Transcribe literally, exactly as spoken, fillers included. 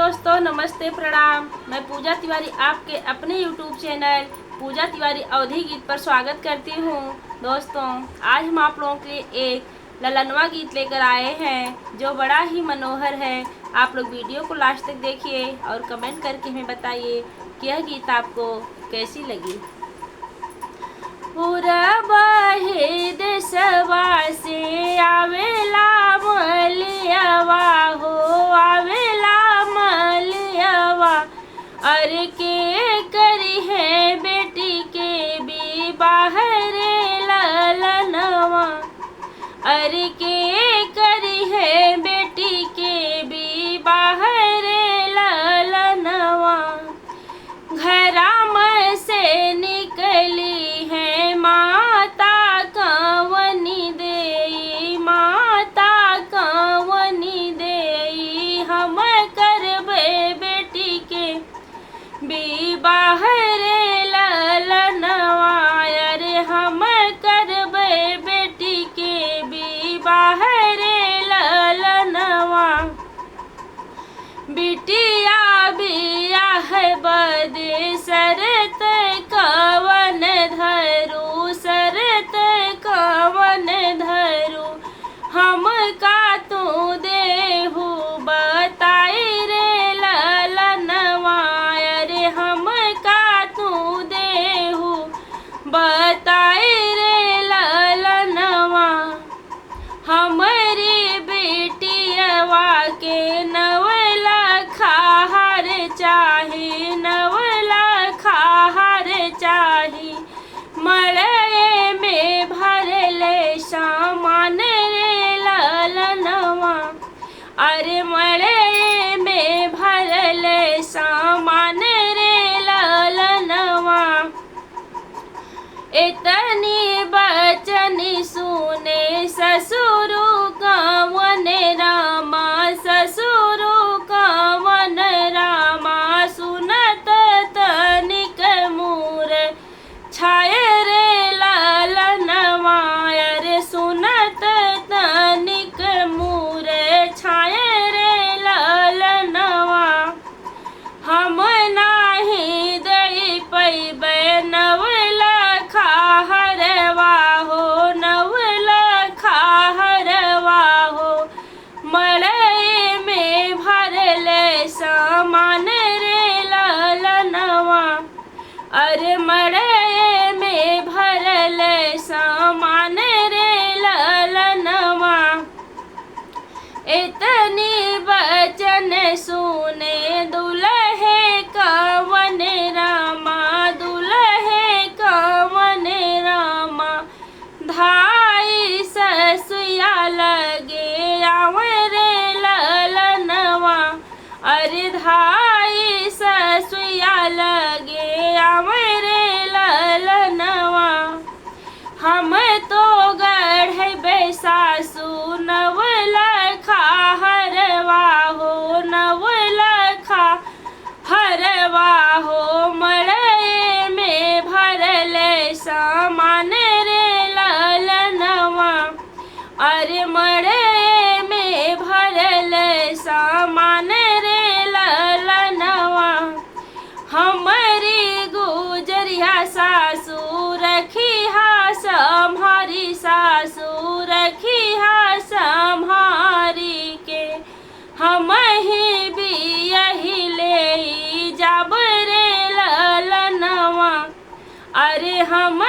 दोस्तों नमस्ते, प्रणाम। मैं पूजा तिवारी आपके अपने YouTube चैनल पूजा तिवारी अवधी गीत पर स्वागत करती हूँ। दोस्तों, आज हम आप लोगों के लिए एक ललनवा गीत लेकर आए हैं जो बड़ा ही मनोहर है। आप लोग वीडियो को लास्ट तक देखिए और कमेंट करके हमें बताइए कि यह गीत आपको कैसी लगी। पूरबा हे देशवा से आवेला मलियवा हो, आवेला मलियवा। अरे के करी है बेटी के विवाह रे ललनवा, अरे के करी है बेटी के विवाह रे ललनवा। घरा में से निकली है माता कवनी देई, माता कवनी देई, हम करबे बेटी के विवाह रे ललनवा। अरे हम करबे बेटी के विवाह रे ललनवा। बिटिया बियाह बदे शरत कवन धरू, शरत कवन धरू, हमका तू देहू बताई रे ललनवा। अरे हमका तू देहू बताई रे ललनवा। हमरी बिटियवा के नव लखा हार चाही, नव लखा हार चाही। मड़ई में भरले सामान रे ललनवा, अरे मड़ई में भरले सामान रे ललनवा। एतनी बचन सुने ससुरु कवन रामा, ससुरु कवन रामा। सुनत तनिक मुरछाय रे ललनवा, अरे सुनत तनिक मुरछाय रे ललनवा। हम नाही दे पैबै नव लखा हरवा हो, नव लखा हरवा हो। मड़ई में भरले सामान रे ललनवा, अरे मड़ई में भरले सामान रे ललनवा। एतनी बचन सुने दुलहे कवन रामा, दुलहे कवन रामा। धाई ससुया लगे आवे रे ललनवा, अरे धाई ससुया लगे आवे रे ललनवा। हम तो गढ़बे सासु नव लखा हरवा हो, नव लखा हरवा हो। मड़ई में भरले सामान रे ललनवा, अरे मड़ई में भरले सामान रे ललनवा। हमरी गुजरिया सासु रखिहा सम्हारी, सासु रखिहा सम्हारी के। हमही बियही लेई जाब रे ललनवा, अरे हम